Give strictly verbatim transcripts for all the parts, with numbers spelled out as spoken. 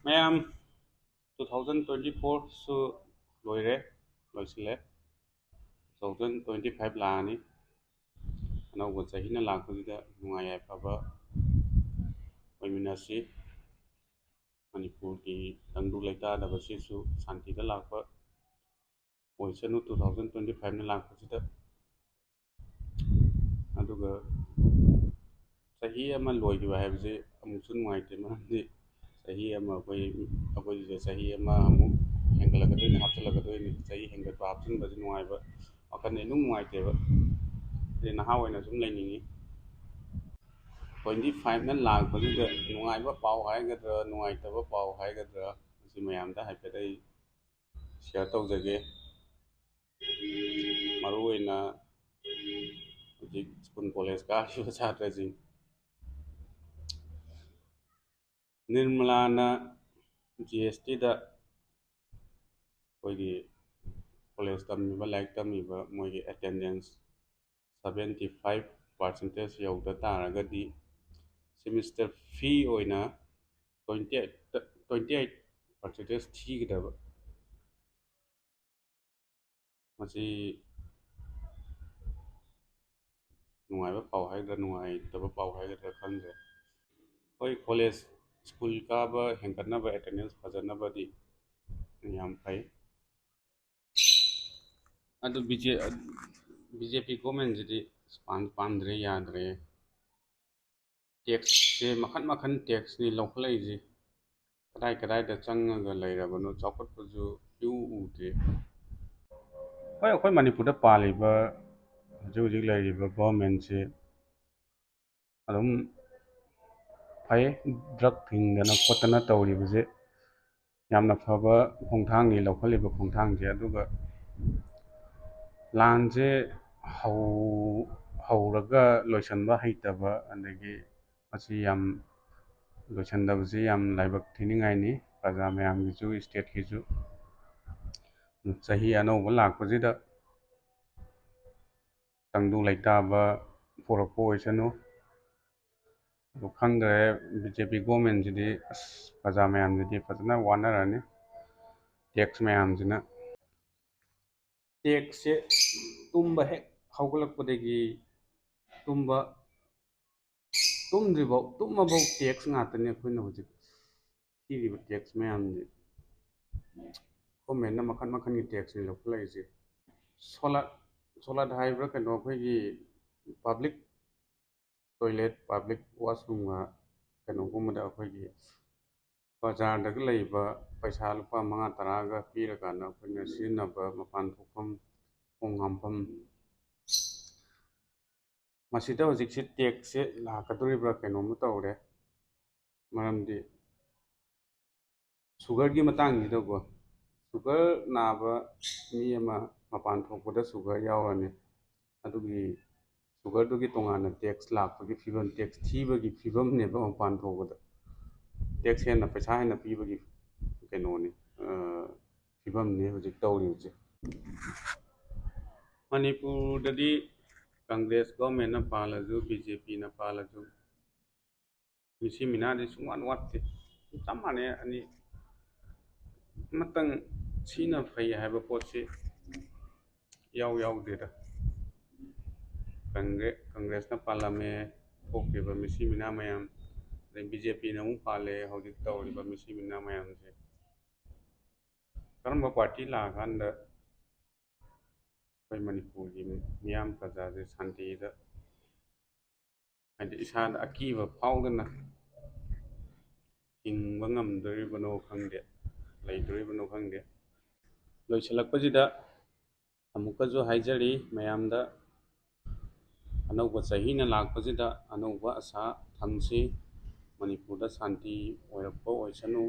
ꯃꯌꯥꯝ, two thousand twenty fourꯁꯨ ꯂꯣꯏꯔꯦ, ꯂꯣꯏꯁꯤꯜꯂꯦ꯫ Two thousand twenty five ꯂꯥꯛꯑꯅꯤ꯫ ꯑꯅꯧꯕ ꯆꯍꯤꯅ ꯂꯥꯛꯄꯁꯤꯗ ꯅꯨꯡꯉꯥꯏ ꯌꯥꯏꯐꯕ ꯑꯣꯏꯃꯤꯟꯅꯁꯤ꯫ ꯃꯅꯤꯄꯨꯔꯒꯤ ꯇꯪꯗꯨ ꯂꯩꯇꯥꯗꯕꯁꯤꯁꯨ ꯁꯥꯟꯇꯤꯗ ꯂꯥꯛꯄ ꯑꯣꯏꯁꯅꯨ two thousand twenty fiveꯅ ꯂꯥꯛꯄꯁꯤꯗ꯫ ꯑꯗꯨꯒ ꯆꯍꯤ ꯑꯃ ꯂꯣꯏꯈꯤꯕ ꯍꯥꯏꯕꯁꯦ ꯑꯃꯨꯛꯁꯨ ꯅꯨꯡꯉꯥꯏꯇꯦ, ꯃꯔꯝꯗꯤ ꯆꯍꯤ ꯑꯃ ꯑꯩꯈꯣꯏ, ꯑꯩꯈꯣꯏꯁꯦ ꯆꯍꯤ ꯑꯃ ꯑꯃꯨꯛ ꯍꯦꯟꯒꯠꯂꯛꯀꯗꯣꯏꯅꯤ, ꯍꯥꯞꯆꯤꯜꯂꯛꯀꯗꯣꯏꯅꯤ꯫ ꯆꯍꯤ ꯍꯦꯟꯒꯠꯄ ꯍꯥꯞꯆꯤꯟꯕꯁꯦ ꯅꯨꯡꯉꯥꯏꯕ, ꯋꯥꯈꯜꯗ ꯑꯗꯨꯝ ꯅꯨꯡꯉꯥꯏꯇꯦꯕ꯫ ꯑꯗꯩ ꯅꯍꯥ ꯑꯣꯏꯅ ꯁꯨꯝ ꯂꯩꯅꯤꯡꯉꯤ꯫ Twenty fiveꯅ ꯂꯥꯛꯄꯁꯤꯗ ꯅꯨꯡꯉꯥꯏꯕ ꯄꯥꯎ ꯍꯥꯏꯒꯗ꯭ꯔꯥ, ꯅꯨꯡꯉꯥꯏꯇꯕ ꯄꯥꯎ ꯍꯥꯏꯒꯗ꯭ꯔꯥ, ꯃꯁꯤ ꯃꯌꯥꯝꯗ ꯍꯥꯏꯐꯦꯠ ꯑꯩ share ꯇꯧꯖꯒꯦ꯫ ꯃꯔꯨꯑꯣꯏꯅ ꯍꯧꯖꯤꯛ ꯁ꯭ꯀꯨꯜ ꯀꯣꯂꯦꯖ ꯀꯥꯔꯤꯕ ꯁꯥꯇ꯭ꯔꯁꯤꯡ, ꯅꯤꯔꯃꯂꯥꯅ G S Tꯗ ꯑꯩꯈꯣꯏꯒꯤ ꯀꯣꯂꯦꯖ ꯇꯝꯃꯤꯕ, ꯂꯥꯏꯔꯤꯛ ꯇꯝꯃꯤꯕ ꯃꯣꯏꯒꯤ attendance seventy five percentage ꯌꯧꯗ ꯇꯥꯔꯒꯗꯤ semester fee ꯑꯣꯏꯅ twenty eight, twenty eight percentage ꯊꯤꯒꯗꯕ꯫ ꯃꯁꯤ ꯅꯨꯡꯉꯥꯏꯕ ꯄꯥꯎ ꯍꯥꯏꯒꯗ꯭ꯔꯥ, ꯅꯨꯡꯉꯥꯏꯇꯕ ꯄꯥꯎ ꯍꯥꯏꯒꯗ꯭ꯔꯥ ꯈꯪꯗ꯭ꯔꯦ꯫ ꯍꯣꯏ, ꯀꯣꯂꯦꯖ, ꯁ꯭ꯀꯨꯜ ꯀꯥꯕ ꯍꯦꯟꯒꯠꯅꯕ, attendance ꯐꯖꯅꯕꯗꯤ ꯌꯥꯝ ꯐꯩ꯫ ꯑꯗꯨ B J, B J P governmentꯁꯤꯗꯤ ꯄꯥꯝ-, ꯄꯥꯝꯗ꯭ꯔꯦ, ꯌꯥꯗ꯭ꯔꯦ꯫ Taxꯁꯦ ꯃꯈꯟ ꯃꯈꯟ taxꯅꯤ ꯂꯧꯈꯠꯂꯛꯏꯁꯦ꯫ ꯀꯗꯥꯏ ꯀꯗꯥꯏꯗ ꯆꯪꯉꯒ ꯂꯩꯔꯕꯅꯣ, ꯆꯥꯎꯈꯠꯄꯁꯨ ꯏꯎ ꯎꯗꯦ꯫ ꯍꯣꯏ, ꯑꯩꯈꯣꯏ ꯃꯅꯤꯄꯨꯔꯗ ꯄꯥꯜꯂꯤꯕ, ꯍꯧꯖꯤꯛ ꯍꯧꯖꯤꯛ ꯂꯩꯔꯤꯕ governmentꯁꯦ ꯑꯗꯨꯝ ꯐꯩ꯫ Drug ꯊꯤꯡꯗꯅ ꯈꯣꯠꯇꯅ ꯇꯧꯔꯤꯕꯁꯦ ꯌꯥꯝꯅ ꯐꯕ ꯈꯣꯡꯊꯥꯡꯅꯤ ꯂꯧꯈꯠꯂꯤꯕ ꯈꯣꯡꯊꯥꯡꯁꯦ꯫ ꯑꯗꯨꯒ ꯂꯥꯟꯁꯦ ꯍꯧ-, ꯍꯧꯔꯒ ꯂꯣꯏꯁꯤꯟꯕ ꯍꯩꯇꯕ, ꯑꯗꯒꯤ ꯃꯁꯤ ꯌꯥꯝ ꯂꯣꯏꯁꯤꯟꯗꯕꯁꯤ ꯌꯥꯝ ꯂꯥꯏꯕꯛ ꯊꯤꯅꯤꯡꯉꯥꯏꯅꯤ, ꯄ꯭ꯔꯖꯥ ꯃꯌꯥꯝꯒꯤꯁꯨ, stateꯀꯤꯁꯨ꯫ ꯆꯍꯤ ꯑꯅꯧꯕ ꯂꯥꯛꯄꯁꯤꯗ ꯇꯪꯗꯨ ꯂꯩꯇꯥꯕ ꯄꯨꯔꯛꯄ ꯑꯣꯏꯁꯅꯨ꯫ ꯑꯗꯨ ꯈꯪꯗ꯭ꯔꯦ, ꯕꯤ ꯖꯦ ꯄꯤ ꯒꯣꯔꯃꯦꯟꯁꯤꯗꯤ ꯑꯁ ꯄ꯭ꯔꯖꯥ ꯃꯌꯥꯝꯁꯤꯗꯤ ꯐꯖꯅ ꯋꯥꯅꯔꯅꯤ꯫ ꯇꯦꯛꯁ ꯃꯌꯥꯝꯁꯤꯅ, ꯇꯦꯛꯁꯁꯦ ꯇꯨꯝꯕ ꯍꯦꯛ ꯍꯧꯒꯠꯂꯛꯄꯗꯒꯤ ꯇꯨꯝꯕ ꯇꯨꯝꯗ꯭ꯔꯤꯐꯥꯎ, ꯇꯨꯝꯃꯐꯥꯎ ꯇꯦꯛꯁ ꯉꯥꯛꯇꯅꯤ ꯑꯩꯈꯣꯏꯅ ꯍꯧꯖꯤꯛ ꯊꯤꯔꯤꯕ ꯇꯦꯛꯁ ꯃꯌꯥꯝꯁꯦ꯫ ꯒꯣꯔꯃꯦꯟꯅ ꯃꯈꯜ ꯃꯈꯜꯒꯤ ꯇꯦꯛꯁꯅꯤ ꯂꯧꯈꯠꯂꯛꯏꯁꯦ꯫ ꯁꯣꯂꯥꯠ, ꯁꯣꯂꯥꯠ ꯍꯥꯏꯕ꯭ꯔꯥ ꯀꯩꯅꯣ, ꯑꯩꯈꯣꯏꯒꯤ ꯄꯕ꯭ꯂꯤꯛ ꯇꯣꯏꯂꯦꯠ, ꯄꯕ꯭ꯂꯤꯛ ꯋꯥꯁꯔꯨꯝꯒ ꯀꯩꯅꯣꯒꯨꯝꯕꯗ ꯑꯩꯈꯣꯏꯒꯤ ꯕꯖꯥꯔꯗꯒ ꯂꯩꯕ ꯄꯩꯁꯥ ꯂꯨꯄꯥ ꯃꯉꯥ ꯇꯔꯥꯒ ꯄꯤꯔꯀꯥꯟꯗ ꯑꯩꯈꯣꯏꯅ ꯁꯤꯖꯤꯟꯅꯕ, ꯃꯄꯥꯟ ꯊꯣꯛꯐꯝ, ꯈꯣꯡ ꯍꯥꯝꯐꯝ, ꯃꯁꯤꯗ ꯍꯧꯖꯤꯛꯁꯦ ꯇꯦꯛꯁꯁꯦ ꯂꯥꯛꯀꯗꯧꯔꯤꯕ꯭ꯔꯥ ꯀꯩꯅꯣꯝꯃ ꯇꯧꯔꯦ꯫ ꯃꯔꯝꯗꯤ ꯁꯨꯒꯔꯒꯤ ꯃꯇꯥꯡꯁꯤꯗꯀꯣ, ꯁꯨꯒꯔ ꯅꯥꯕ ꯃꯤ ꯑꯃ ꯃꯄꯥꯟ ꯊꯣꯛꯄꯗ ꯁꯨꯒꯔ ꯌꯥꯎꯔꯅꯤ, ꯑꯗꯨꯒꯤ ꯁꯨꯒꯔꯗꯨꯒꯤ ꯇꯣꯉꯥꯟꯅ ꯇꯦꯛꯁ ꯂꯥꯛꯄꯒꯤ ꯐꯤꯕꯝ, ꯇꯦꯛꯁ ꯊꯤꯕꯒꯤ ꯐꯤꯕꯝꯅꯦꯕ ꯃꯄꯥꯟ ꯊꯣꯛꯄꯗ꯫ ꯇꯦꯛꯁ ꯍꯦꯟꯅ, ꯄꯩꯁꯥ ꯍꯦꯟꯅ ꯄꯤꯕꯒꯤ ꯀꯩꯅꯣꯅꯤ, ꯑ, ꯐꯤꯕꯝꯅꯤ ꯍꯧꯖꯤꯛ ꯇꯧꯔꯤꯕꯁꯦ꯫ ꯃꯅꯤꯄꯨꯔꯗꯗꯤ ꯀꯪꯒ꯭ꯔꯦꯁ ꯒꯣꯔꯃꯦꯟꯅ ꯄꯥꯜꯂꯁꯨ, ꯕꯤ ꯖꯦ ꯄꯤꯅ ꯄꯥꯜꯂꯁꯨ, ꯃꯤꯁꯤ ꯃꯤꯅꯥꯗꯤ ꯁꯨꯡꯋꯥꯠ ꯋꯥꯠꯇꯦ꯫ ꯆꯞ ꯃꯥꯟꯅꯩ ꯑꯅꯤ꯫ ꯑꯃꯇꯪ ꯁꯤꯅ ꯐꯩ ꯍꯥꯏꯕ ꯄꯣꯠꯁꯤ ꯏꯌꯥꯎ ꯌꯥꯎꯗꯦꯗ꯫ ꯀꯪꯒ꯭ꯔꯦ-, ꯀꯪꯒ꯭ꯔꯦꯁꯅ ꯄꯥꯜꯂꯝꯃꯦ, ꯊꯣꯛꯈꯤꯕ ꯃꯤꯁꯤ ꯃꯤꯅꯥ ꯃꯌꯥꯝ, ꯑꯗꯩ ꯕꯤ ꯖꯦ ꯄꯤꯅ ꯑꯃꯨꯛ ꯄꯥꯜꯂꯦ, ꯍꯧꯖꯤꯛ ꯇꯧꯔꯤꯕ ꯃꯤꯁꯤ ꯃꯤꯅꯥ ꯃꯌꯥꯝꯁꯦ꯫ ꯀꯔꯝꯕ ꯄꯥꯔꯇꯤ ꯂꯥꯛꯑꯀꯥꯟꯗ ꯑꯩꯈꯣꯏ ꯃꯅꯤꯄꯨꯔꯒꯤ ꯃꯤꯌꯥꯝ ꯄ꯭ꯔꯖꯥꯁꯦ ꯁꯥꯟꯇꯤꯗ, ꯍꯥꯏꯗꯤ ꯏꯁꯥꯗ ꯑꯀꯤꯕ ꯐꯥꯎꯗꯅ ꯍꯤꯡꯕ ꯉꯝꯗꯣꯔꯤꯕꯅꯣ ꯈꯪꯗꯦ, ꯂꯩꯗꯣꯔꯤꯕꯅꯣ ꯈꯪꯗꯦ꯫ ꯂꯣꯏꯁꯤꯜꯂꯛꯄꯁꯤꯗ ꯑꯃꯨꯛꯀꯁꯨ ꯍꯥꯏꯖꯔꯤ ꯃꯌꯥꯝꯗ, ꯑꯅꯧꯕ ꯆꯍꯤꯅ ꯂꯥꯛꯄꯁꯤꯗ ꯑꯅꯧꯕ ꯑꯁꯥ ꯊꯝꯁꯤ꯫ ꯃꯅꯤꯄꯨꯔꯗ ꯁꯥꯟꯇꯤ ꯑꯣꯏꯔꯛꯄ ꯑꯣꯏꯁꯅꯨ,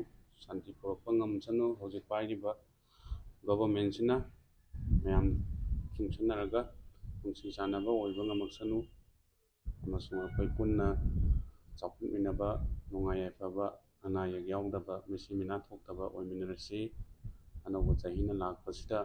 ꯁꯥꯟꯇꯤ ꯄꯨꯔꯛꯄ ꯉꯝꯁꯅꯨ꯫ ꯍꯧꯖꯤꯛ ꯄꯥꯏꯔꯤꯕ ꯒꯣꯚꯔꯟꯃꯦꯟꯁꯤꯅ ꯃꯌꯥꯝ ꯈꯪꯁꯟꯅꯔꯒ ꯅꯨꯡꯁꯤ ꯆꯥꯟꯅꯕ ꯑꯣꯏꯕ ꯉꯝꯃꯛꯁꯅꯨ, ꯑꯃꯁꯨꯡ ꯑꯩꯈꯣꯏ ꯄꯨꯟꯅ ꯆꯥꯎꯈꯠꯃꯤꯟꯅꯕ, ꯅꯨꯡꯉꯥꯏ ꯌꯥꯏꯐꯕ, ꯑꯅꯥ ꯑꯌꯦꯛ ꯌꯥꯎꯗꯕ, ꯃꯤꯁꯤ ꯃꯤꯅꯥ ꯊꯣꯛꯇꯕ ꯑꯣꯏꯃꯤꯟꯅꯔꯁꯤ꯫ ꯑꯅꯧꯕ ꯆꯍꯤꯅ ꯂꯥꯛꯄꯁꯤꯗ